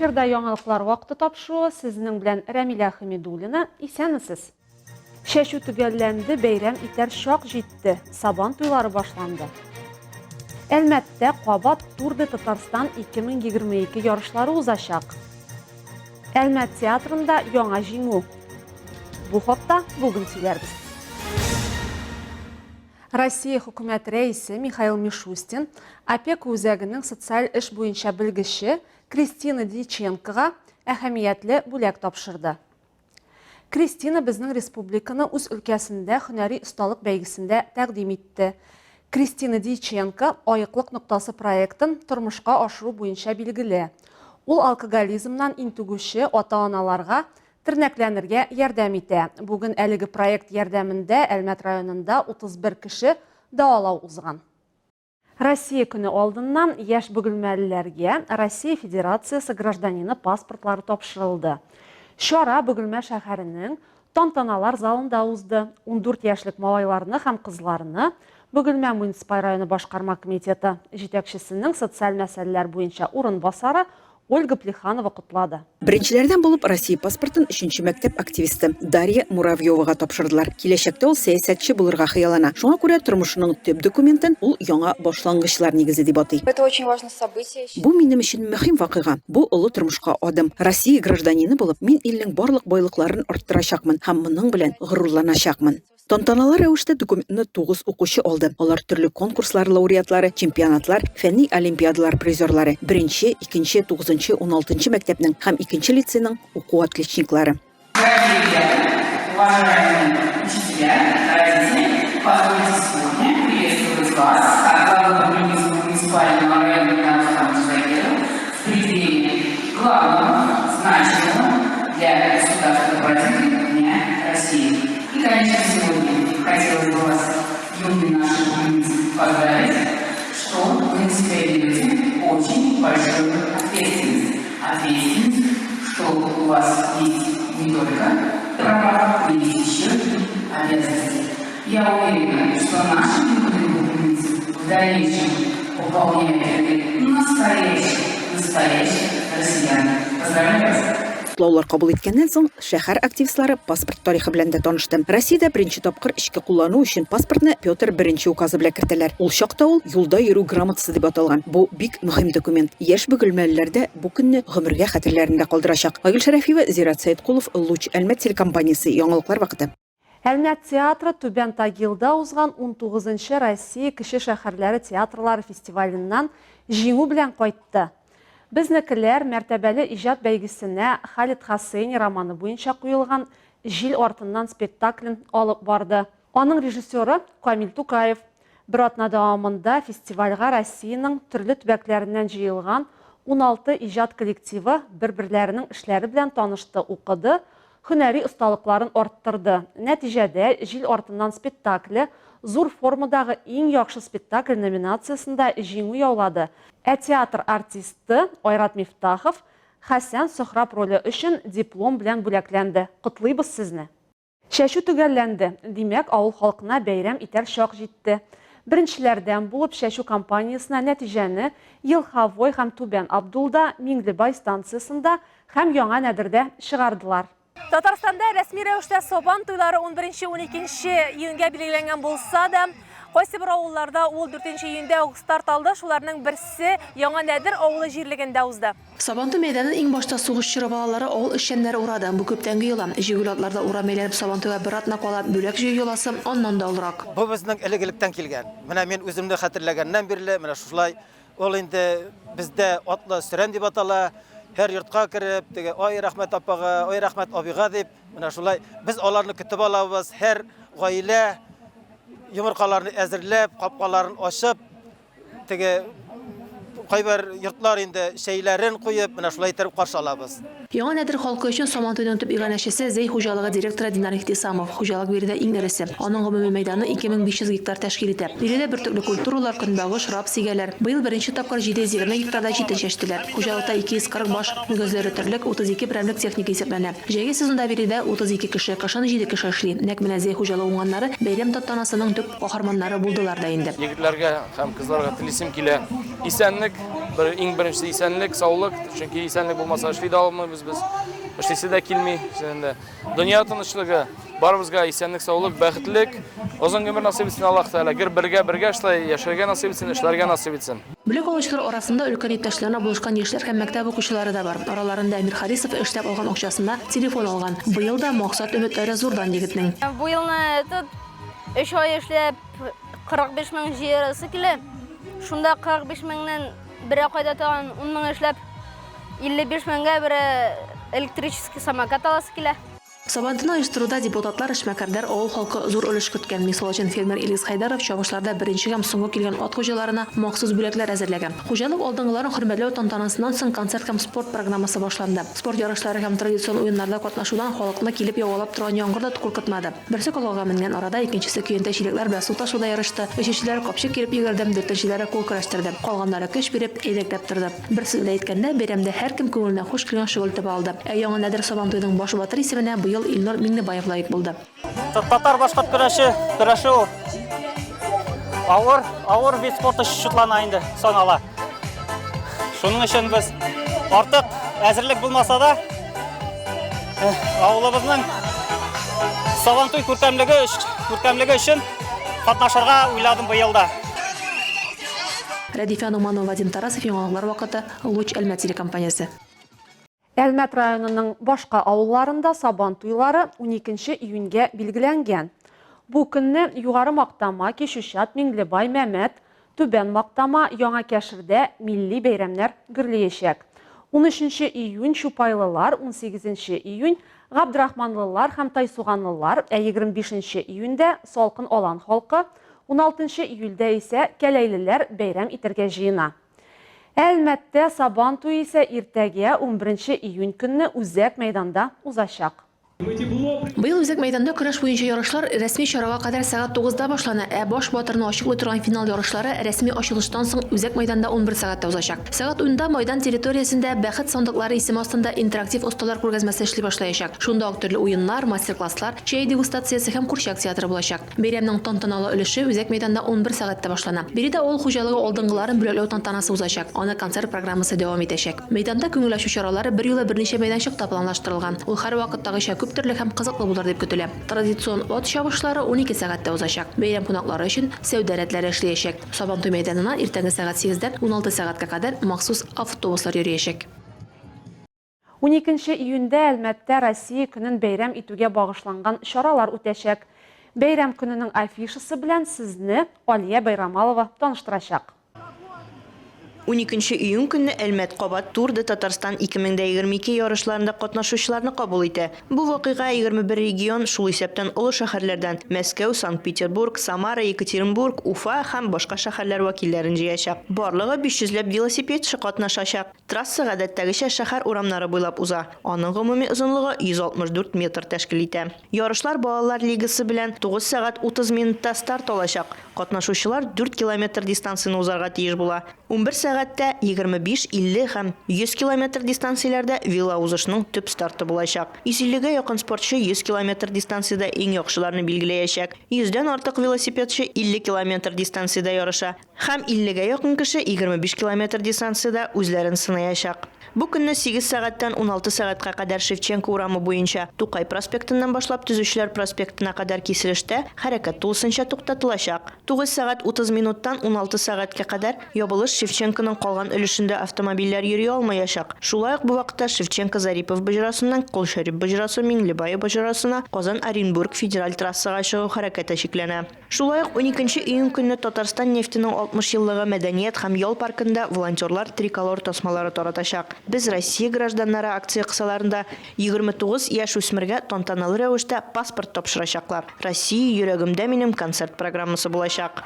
Эфирда яңалыклар вакыты тапшыруы, сезнең белән Рәмилә Хәмидуллина. Исәнмесез! Чәчү төгәлләнде, бәйрәм итәр чак җитте, Сабан туйлары башланды. Әлмәттә кабат Тур де Татарстан 2022 ярышлары узачак. Әлмәт театрында яңа җиңү. Бу хакта бүген сөйләрбез. Россия хөкүмәт рәисе Михаил Мишустин опека үзәгенең социаль эш буенча белгече Кристина Дьяченкога әһәмиятле бүләк тапшырды. Кристина безнең республиканы үз өлкәсендә һөнәри осталык бәйгесендә тәкъдим итте. Кристина Дьяченко Аеклык ноктасы проектын тормышка ашыру буенча билгеле. Ул алкоголизмнан интегүче ата-аналарга тернәкләнергә ярдәм итә. Бүген әлеге проект ярдәмендә Әлмәт районында 31 кеше дәвалау узган. Россия көне алдыннан яшь бөгелмәлеләргә Россия Федерациясе гражданины паспортлары тапшырылды. Чара Бөгелмә шәһәренең Тантаналар залында узды. 14 яшьлек малайларны һәм кызларны Бөгелмә муниципаль районы башкарма комитеты җитәкчесенең социаль мәсьәләләр буенча урынбасары Ольга Плеханова котлады. Беренчеләрдән булып Россия паспортын өченче мәктәп активисты Дарья Муравьевага тапшырдылар. Киләчәктә ул сәясәтче булырга хыяллана. Шуңа күрә тормышының төп документын ул яңа башлангычлар нигезе дип атый. Это очень важное событие. Бу минем өчен мөһим вакыйга. Бу олы тормышка адым. Россия гражданины булып, мин илнең барлык байлыкларын арттырачакмын һәм моның белән горурланачакмын. Тантаналы рәвештә документны 9 укучы алды. Алар төрле конкурслар лауреатлары, чемпионатлар, фәнни олимпиадалар призерлары, беренче, икенче, тугызынчы, уналтынчы мәктәпнең һәм икенче лицейның уку отличниклары. Дорогие ребята, уважаемые учителя, родители, позвольте сегодня приветствовать вас от главы Бугульминского муниципального района Ринат Загирова в преддверии главного, значимого для государства праздника Дня России. И, конечно, сегодня хотелось бы вас, юные наши бугульминцы, поздравить, что вы на себя берете очень большую ответственность. Ответственность, что у вас есть не только права, но есть еще и обязанности. Я уверена, что наши юные бугульминцы в дальнейшем выполняют ряды настоящих, настоящих россиян. Поздравляю вас! Котлаулар кабул иткәннән соң, шәһәр активистлары паспорт тарихы белән дә танышты. Россиядә беренче тапкыр эчке куллану өчен паспортны Петр I указы белән кертәләр. Ул чакта ул юлда йөрү грамотасы дип аталган. Бу бик мөһим документ. Яшь бөгелмәлеләр дә бу көнне гомергә хәтерләрендә калдырачак. Айгөл Шәрәфиева, Зират Сәеткулов, Луч Әлмәт телекомпаниясе, Яңалыклар вакыты. Әлмәт театры Түбән Тагилда узган унтугызынчы Россия кече шәһәрләре театрлары фестиваленнән җиңү белән кайтты. Безнекеләр мәртәбәле иҗат бәйгесенә Халид Хосейни романы буенча куелган Җил артыннан спектаклен алып барды. Аның режиссеры, Камил Тукаев. Бер атна дәвамында фестивальгә Россиянең төрле төбәкләреннән җыелган 16 иҗат коллективы бер-берләренең эшләре белән танышты, укыды, һөнәри осталыкларын арттырды. Нәтиҗәдә, Җил артыннан спектакле Зур формадагы иң яхшы спектакль номинациясендә җиңү яулады, ә театр артисты Айрат Мифтахов Хәсән Сохраб роле өчен диплом белән бүләкләнде. Котлыйбыз сезне! Чәчү төгәлләнде, димәк, авыл халкына бәйрәм итәр чак җитте. Беренчеләрдән булып чәчү кампаниясенә нәтиҗәне Елховой һәм Түбән Абдулда, Миңлебай станциясендә һәм Яңа Нәдердә чыгардылар. Татарстанда рәсми рәвештә Сабан туйлары унберенче-уникенче июньгә билгеләнгән булса да, кайсыбер авылларда ул дүртенче июньдә үк старт алды. Шуларның берсе Яңа Нәдер авылы җирлегендә узды. Сабантуй мәйданын иң башта сугыш чоры балалары, авыл эшчәннәре урады. Бу күптәнге йола. Җигүле атларда урам әйләнеп Сабантуйга бер атна кала бүләк җыю йоласы аннан да олырак. Бу безнең элек-электән килгән. Менә мин үземне хәтерләгәннән бирле менә шушылай. Ул инде бездә атлы сөрән дип атала. Һәр йортка кереп, теге ай рәхмәт апага, ай рәхмәт абыйга дип, менә шулай без аларны көтеп алабыз. Һәр гаилә йомыркаларны әзерләп, капкаларын ачып, Теге кайбер йортлар инде чәйләрен куеп, менә шулай иттереп каршы алабыз. Яңа Нәдер халкы өчен Сабантуйның төп иганәчесе, Зәй хуҗалыгы директоры Динар Ихтисамов. Хуҗалык биредә иң эресе. Аның гомуми мәйданы 2500 гектар тәшкил итә. Биредә бөртекле культуралар, көнбагыш, рапс игәләр. Быел беренче тапкыр 720 гектарда җитен чәчтеләр. Хуҗалыкта 240 баш мөгезле эре терлек, 32 берәмлек техника исәпләнә. Җәйге сезонда биредә 32 кеше, кышын җиде кеше эшли. Нәкъ менә Зәй хуҗалыгы уңганнары бәйрәм тантанасының төп каһарманнары булдылар да инде. Егетләргә һәм кызларга телисем килә. Исәнлек, бер иң беренчесе исәнлек, саулык, чөнки исәнлек булмаса эшли дә алмыйбыз без. Эшлисе дә килми. Инде дөнья тынычлыгы, барыбызга исәнлек, саулык, бәхетлек, озын гомер насыйп итсен Аллаһ Тәгалә. Гел бергә бергә шулай яшәргә насыйп итсен, эшләргә насыйп итсен. Бүләк алучылар арасында өлкән иптәшләренә булышкан яшьләр һәм мәктәп укучылары да бар. Араларында Әмир Харисов эшләп алган акчасына телефон алган. Быел да максат-өметләре зурдан егетнең. Бу елны тут өч ай эшләп 45 мең җыярасы килә. Шунда 45 меңнән берәр кайда тагын 10 мең эшләп 55 меңгә бер электрический самокат аласы килә. Сабантуйны оештыруда депутатлар, эшмәкәрләр, авыл халкы зур өлеш керткән. Мисал өчен, фермер Илгиз Хәйдәров чабышларда беренче һәм соңгы килгән ат хуҗаларына махсус бүләкләр әзерләгән. Хуҗалык алдынгыларын хөрмәтләү тантанасыннан соң концерт һәм спорт программасы башланды. Спорт ярышлары һәм традицион уеннарда катнашудан халыкны килеп явалап торган яңгыр да куркытмады. Берсе колгага менгән арада икенчесе көянтә-чиләкләр белән су ташуда ярышты, өченчеләре капчык киереп йөгерде, дүртенчеләре кул көрәштерде. Калганнары көч биреп, әйдәкләп торды. Бер сүз белән әйткәндә, бәйрәмдә һәркем күңеленә хуш килгән шөгыль таба алды. Ә Яңа Нәдер Сабантуеның баш батыры исеменә быел Илнур Миңнебаев лаек булды. Татар-башкорт көрәше, көрәше ул авыр, авыр вид спорты шутлана инде, санала. Шуның өчен без артык әзерлек булмаса да, Авылыбызның Сабантуй күркәмлеге, күркәмлеге өчен катнашырга уйладым быел да. Рәдифә Нуманова, Вадим Тарасов, Яңалыклар вакыты, Луч Әлмәт телекомпаниясе. Әлмәт районының башка авылларында Сабан туйлары 12 июньгә билгеләнгән. Бу көнне Югары Мактама, Кичүчат, Миңлебай, Мәмәт, Түбән Мактама, Яңа Кәшердә милли бәйрәмнәр гөрлиячәк. Унөченче июнь, чупайлылар, унсигезенче июнь, габдрахманлылар һәм тайсуганлылар, ә 25 июньдә Салкын Алан халкы, уналтынчы июльдә исә кәләйлеләр бәйрәм итәргә җыена. Әлмәттә Сабан туе исә иртәгә, унберенче июнь көнне үзәк мәйданда узачак. Быел үзәк мәйданда көрәш буенча ярышлар рәсми чарага кадәр сәгать тугызда башлана, ә баш батырны ачыклый торган финал ярышлары рәсми ачылыштан соң үзәк мәйданда 11 сәгатьтә узачак. Сәгать унда майдан территориясендә Бәхет сандыклары исеме астында интерактив осталар күргәзмәсе эшли башлаячак. Шунда ук төрле уеннар, мастер-класслар, чәй дегустациясе һәм курчак театры булачак. Бәйрәмнең тантаналы өлеше үзәк мәйданда 11 сәгатьтә башлана. Биредә авыл хуҗалыгы алдынгыларын бүләкләү тантанасы узачак, аны концерт программасы дәвам итәчәк. Мәйданда күңел ачу чаралары берьюлы берничә мәйданчыкта планлаштырылган. Ул һәрвакыттагыча күптөрле һәм кызыклы булыр дип көтелә. Традицион ат чабышлары 12 сәгатьтә узачак. Бәйрәм кунаклары өчен сәүдә рәтләре эшләячәк. Сабантуй мәйданына иртәнге сәгать сигездән 16 сәгатькә кадәр махсус автобуслар йөриячәк. Уникенче июньдә Әлмәттә Россия көнен бәйрәм итүгә багышланган чаралар үтәчәк. Бәйрәм көненең афишасы белән сезне Алия Байрамалова таныштырачак. Уникенче июнь көнне Әлмәт кабат Тур де Татарстан 2022 ярышларында катнашучыларны кабул итә. Бу вакыйга 21 регион, шул исәптән олы шәһәрләрдән, Мәскәү, Санкт-Петербург, Самара, Екатеринбург, Уфа һәм башка шәһәрләр вәкилләрен җыячак. Барлыгы 500 ләп велосипедчы катнашачак. Трасса гадәттәгечә шәһәр урамнары буйлап уза, аның гомуми озынлыгы 164 метр тәшкил итә. Ярышлар балалар лигасы белән 9 сәгать 30 минутта старт алачак. Катнашучылар 4 километр дистанцияне узарга тиеш була. 11 сәгатьтә 25, 50 һәм 100 километр дистанцияләрдә велоузышның төп старты булачак. 150 гә якын спортчы 100 километр дистанциядә иң яхшыларны билгеләячәк. Йөздән артык велосипедчы 50 километр дистанциядә ярыша. Һәм иллегә якын кеше 25 километр дистанциядә үзләрен сынаячак. Бу көнне сигез сәгатьтән 16 сәгатькә кадәр Шевченко урамы буенча Тукай проспектыннан башлап Төзүчеләр проспектына кадәр киселештә хәрәкәт тулысынча туктатылачак. 9 сәгать 30 минуттан 16 сәгатькә кадәр ябылыш Шевченконың калган өлешендә автомобильләр йөри алмаячак. Шулай ук бу вакытта Шевченко-Зарипов боҗрасыннан Кол Шәрип боҗрасы Миңлебаев боҗрасына Казан-Оренбург федераль трассага чыгу хәрәкәте чикләнә. Шулай ук уникенче июнь көнне Татарстан нефтенең 60 еллыгы мәдәният һәм ял паркында волонтерлар триколор тасмалары таратачак. Без Россия гражданнары акция кысаларында 29 яшүсмергә тантаналы рәвештә паспорт тапшырачаклар. Россия йөрәгемдә минем концерт программасы булачак.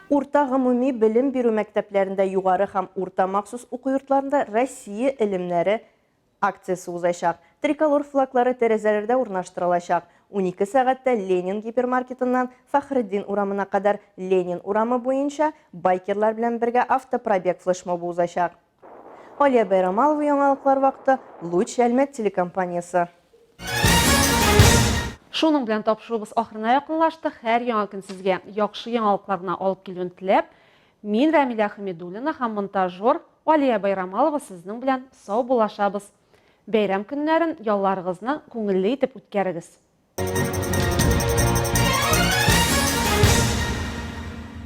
Урта гомуми белем бирү мәктәпләрендә, югары һәм урта махсус уку йортларында Россия элемнәре Акциясе узачак. Триколор флаглары тәрәзәләрдә урнаштырылачак. 12 сәгатьтә Ленин гипермаркетыннан Фәхретдин урамына кадәр Ленин урамы буенча байкерлар белән бергә автопробег флешмобы узачак. Алия Бәйрамалова яңалыклар вакыты, Луч Әлмәт телекомпаниясе. Шуның белән тапшыруыбыз ахырына якынлашты. Һәр яңа көн сезгә яхшы яңалыклар гына алып килүен теләп, Мин, Рәмилә Хәмидуллина һәм монтажер Алия Байрамалова сезнең белән саубуллашабыз. Бәйрәм көннәрен, ялларыгызны күңелле итеп үткәрегез.